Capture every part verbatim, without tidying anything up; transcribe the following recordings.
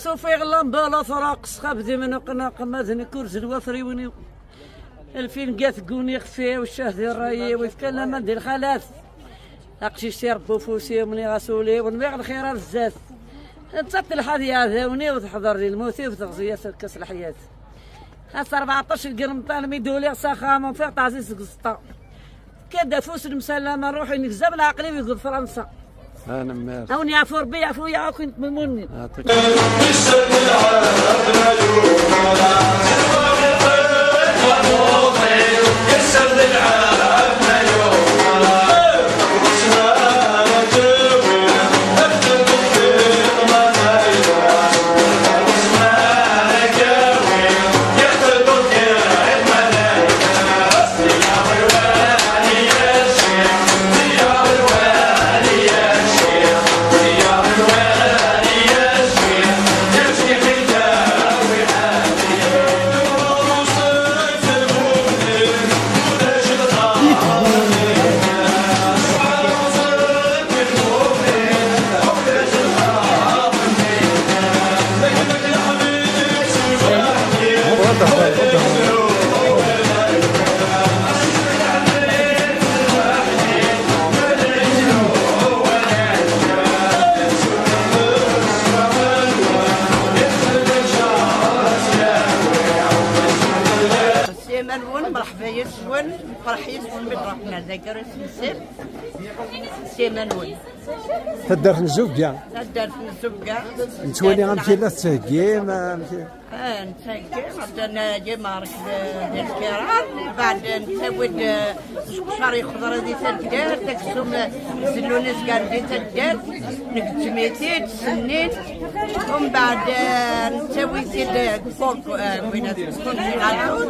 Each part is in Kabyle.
Sufiɣ lamba la tṛaqs xab di mnuqnaq ma d nekk ur zilwa afriwen-iw. Lfinga tegguni xfi-w ccah di ṛṛay-iw ifkan laman di lxalat. Aqcic si rebbi ufus-iw mniɣ-as ul-iw nwiɣ lxir ar zdat. Nettat telḥa d yiɛdawen-iw teḥḍer di lmut-iw teɣzi-as lkas leḥyat. Ass rbeɛṭac deg remḍan mi d-uliɣ s axxam ufiɣ teɛziz deg uẓeṭṭa. Tekka-d afus lemsallama ṛṛuḥ inegzam leɛqel-iw deg Fransa. Tanemmirt. A wen-yeɛfu Rebbi yeɛfu-yaɣ akk i netmemmunni. Yeɛṭik. Sima-nwen, mṛeḥba yes-wen, nefṛeḥ yes-wen mi d-tṛuḥem ar dagi ar usentel. Sima-nwen. Taddart n Zugga. Taddart n Zugga. Nettwali amek i la tettheggim, amek i- Ah, nettheggi, atan, ah, dima rked, ah, di lkirar, mbeɛd, ah, nettawi-d, ah, Ccer yexḍer di taddart, aksum zellun azgar di taddart, negezzem-it-id, sennin. Umbeɛd, eh, nettawi-t-id deg furku, eh, wina, deg congélateur.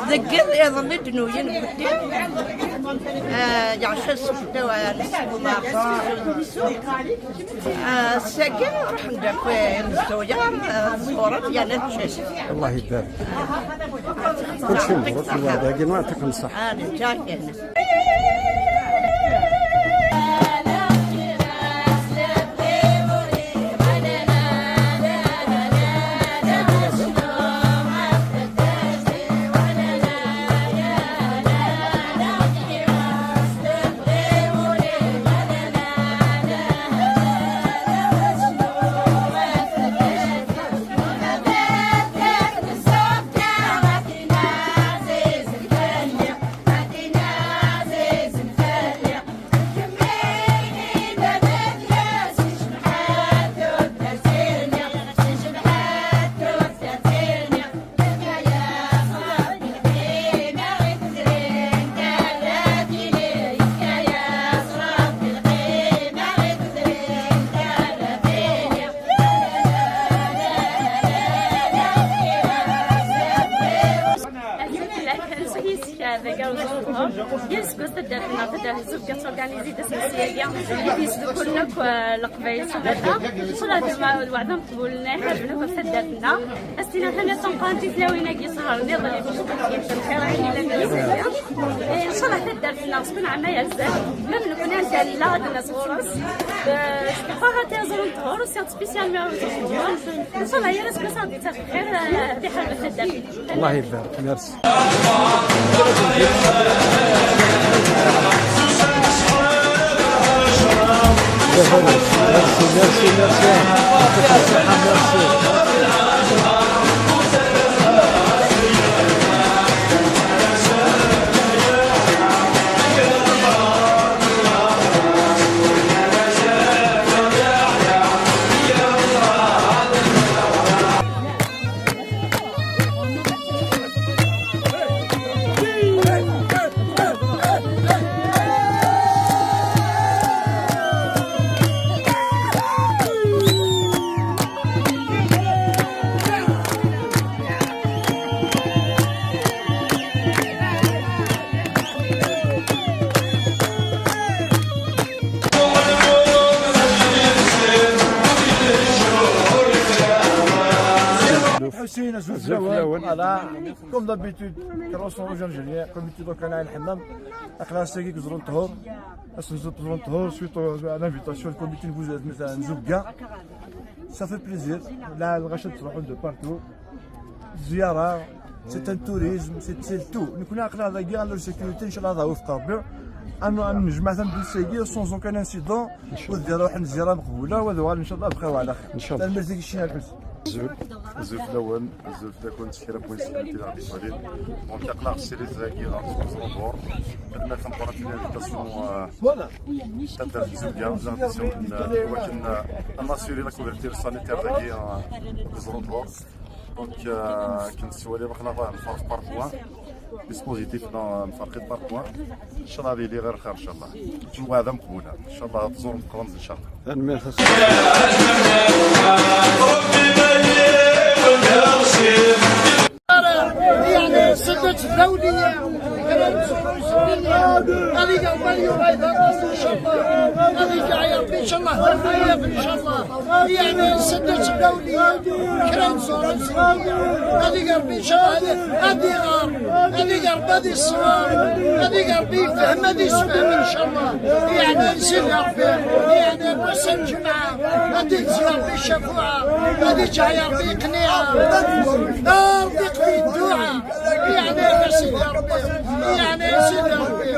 Deg iḍ, iḍelli d-nuyen beddi, eh, yeɛca ssebta, eh, nesfeḍ aṭas, eh, sagi ruḥen-d akk, eh, imezdaɣ, eh, ẓuren, yerna ččan. Allah ibarek. Kulci mebruk, dagi neɛṭikum ṣṣeḥḥa. Ah, neǧǧa kan. Azul fell-ak, ansi yis-k dagi ar uẓuṭṭur. Yal aseggas taddart-nneɣ, taddart n Zugga, tettwarganizi-d asmessi-agi i d-yesdukkulen akk, eh, Leqbayel s umata. Ncallah d lweɛda meqbulen, iḥarben akk ɣef taddart-nneɣ. Ad s-tiniḍ tanemmirt tameqqrant i tlawin-agi sehren iḍelli, bac ad d-yemsen lxir akken yella d lmizani. Eh, ncallah taddart-nneɣ skud ɛemma ar zdat, ma d nekkni anda nella ad d-nas ɣur-s. Eh, tebɣa ad tiẓri n ṭhur, usiɣ-d spécialement ɣur-s. Ncallah yal aseggas ad d-ittaf lxir, eh, ad iḥareb taddart. Allah ibarek, merci. Merci, merci, merci. Merci. Azul fell-awen. Voilà, comme d'habitude, Croissant Rouge Algérien, comité donc à Nahel Hammam. Aql-aɣ ass-agi deg Zrunṭhur. Ass-nni deg Zrunṭhur, suite à l'invitation du comité n Buzad, n Zouga. Ça fait plaisir. Là, le rachat de de partout. Ziyara, c'est un tourisme, c'est c'est tout. Nekkni aql-aɣ dagi, la sécurité, inchallah, ad aɣ-iwefq Rebbi. Ad n-, ad nejmeɛ tameddit-agi sans aucun incident. Ad d-iruḥen ziyara meqbula, wa d uɣal, inchallah, bxir wa ɛla xir. Inchallah. Tanemmirt-ik, Ccix Lḥus. Azul. Azul fell-awen, azul fell-akent, kra n win yesɛan tili ɣef yisfalin. Donc, aql-aɣ s tiliẓri-agi ɣer Zrunṭhur. Tanemmirt tameqqrant i l'invitation, euh, taddart n Zouga, l'invitation, euh, iwakken, euh, ad nassurer la couverture sanitaire dagi, euh, deg Zrunṭhur. Donc, euh, akken tettwaliḍ, aql-aɣ nferreq par point. Dispositif, nferq-it par point. Inchallah ad yili ɣir lxir, inchallah. Lweɛda meqbula. Inchallah ad tẓurem qrib, inchallah. Tanemmirt a Sidi. يعني سدت الدولية. هذيك المليون أيضا إن شاء الله. هذيك يا ربي إن شاء الله. إن شاء الله. يعني سدت الدولية. كرا نزور نزور. هذيك ربي إن شاء الله. هذه غار. هذيك ربي هذه الصغار. هذيك ربي يفهم، هذه يسفهم إن شاء الله. يعني سيدي ربي. يعني بس الجمعة. هذه تجي ربي الشفاعة. هذه جاية ربي يقنعها. آه، ربي يقبل الدعاء. يعني يا سيدي ربي. يعني يا سيدي ربي.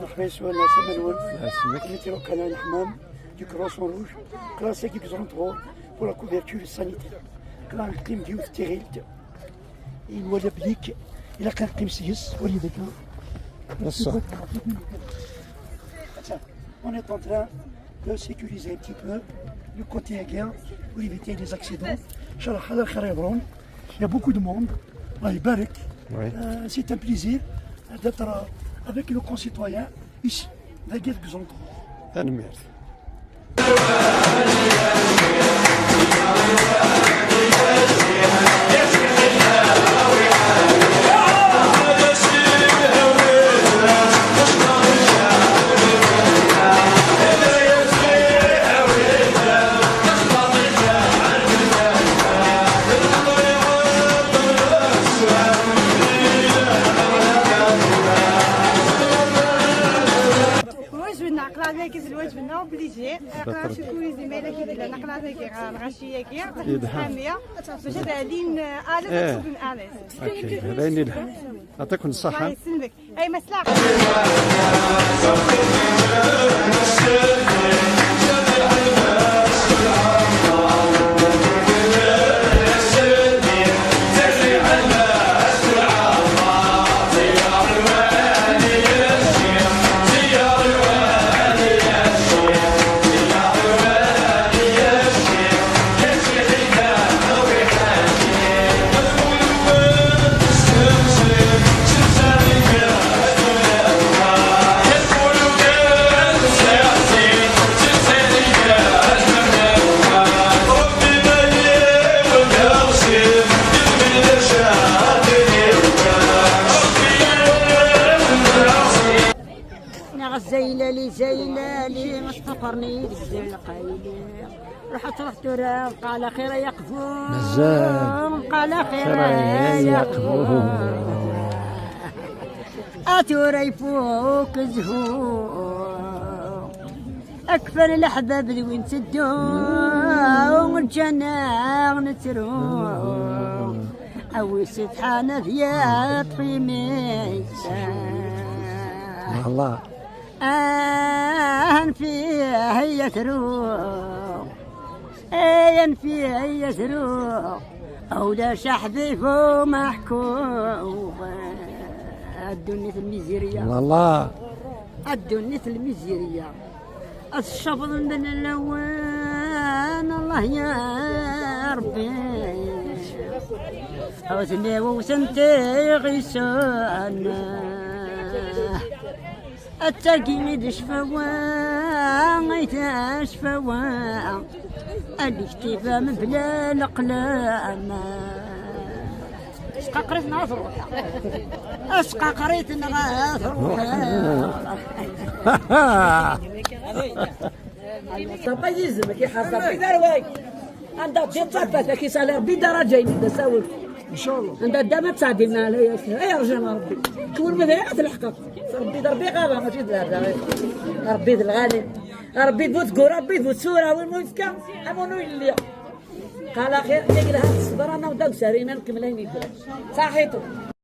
مرحبا يسوع الناس منون. كنت لو كان الحمام ديك روسون روج كلاسيك ديك زونترو بور لا كوفرتور سانيتير. كنا نقيم ديو في التيريلت. Il voit le blic, il a qu'un crime six, au lieu de deux. On est en train de sécuriser un petit peu le côté à guerre pour éviter les accidents. Inchallah, على خير يضرون. Il y a beaucoup de monde. الله يبارك. Oui. Euh, c'est un plaisir d'être avec nos concitoyens ici, la guerre de Xanthor. Tanemmirt. واجبنا، عقل عليك الواجب، نا اوبليجي. عقل على شكون يزيد ما إلا كي دير، عقل عليك الغاشي ياكي. يدحم. حامية. باش هذا لين، آه، آلة إيه. تكون آلة. أوكي، هذا يني الحق. يعطيكم الصحة. الله يسلمك. أي مسلحة. نغ الزيلالي زيلالي، ما تفكرني ديك زين القايلي. روح تروح ترى قال خير يا قفو. مازال. قال خير خير يا يا قفو. قفو. أتورا يفوك الزهور. أكثر الأحباب لوين تدو. والجنة نترو. ويستحان ذياب في ميسان. والله. آه فيه هي تروح، آه فيه هي تروح، أو لا شحذف ومحكوم. الدنيا الميزيرية، والله. الدنيا الميزيرية. الشفظ من اللوان، الله يا ربي. حوزني وسنتي غيسان. التاقي ميد شفاوة، غيث شفاوة. الاكتفاء من بلا القلام. اسقاقريت نغاث روحها. اسقاقريت نغاث روحها. صافي يلزمك يا حسن. عندها تجي تصرفات كي سالي ربي درجه يدي تساوي. ان شاء الله. عندها دابا تساعدي لنا على يا يا رجال ربي. كون ما دايره تلحقك. ربي ضربي غابه ماشي دار. ربي ذا الغالي. ربي بوت كورا، ربي بوت سوره، وين ما يفكا امونو يلي. قال خير يقلها الصبر، انا وداك سارينا نكملين يدير. صحيتو.